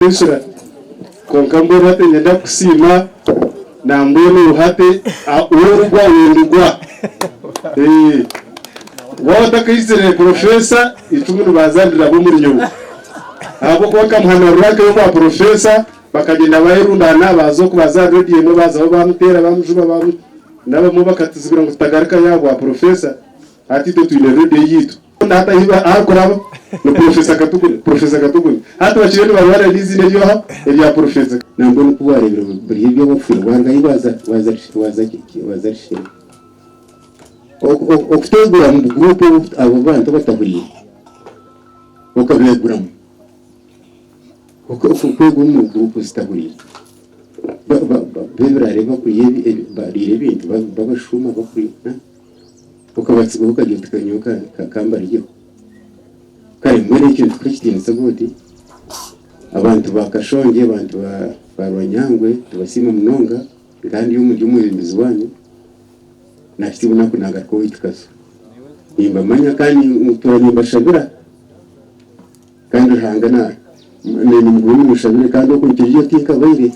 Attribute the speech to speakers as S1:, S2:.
S1: Enshura. Kwonka mbwenu hati niinyenda kukusiima, nambwenu hati worugwa wendugwa. Waaba otakaizire Professor, eicumu nibanza ndiraba omuri nyowe. Ahabw'okuba nkamuhana rank y'obwa Professor, bakagyenda bayerundaana baaza oku baaza aha radio emwe baazaho baamuteera baamujuba baamu n'abamwe bakatuzibira ngu tutagarukayo aha bwa Professor. Hati itwe twine radio eyaitu. Hati ahi arikuraba ni Professor Katugune, Professor Katugune. Hati bakiriyo nibarwana n'eiziina ery'oha? Erya Professor.
S2: Nambwenu ku waareebire buri eby'abafwire warugayo waaza waaza waaza waaza Rishema. Okuteegura mu guruupu abo bantu abatahuriire okabeeguramu. Okwegura omu guruupu zitahuriire. B'ebirara bakurya bariire ebintu babashuuma bakurya. Okabatsigaho okagira oti ka nyowe ka mbaryeho. Kare mbwenu ekyo nitukuha ekitiinisa oti abantu ba Kashongye, abantu ba Rwanyangwe tubasiima munonga kandi ndi omwebembezi waanyu nahitsya obunaku naagaruka owaitu Kazo. Nimbamanya kandi ntuura nimbashabira kandi Ruhanga na nimugume mumushabire kandi oku nkiriyo tinkabaire.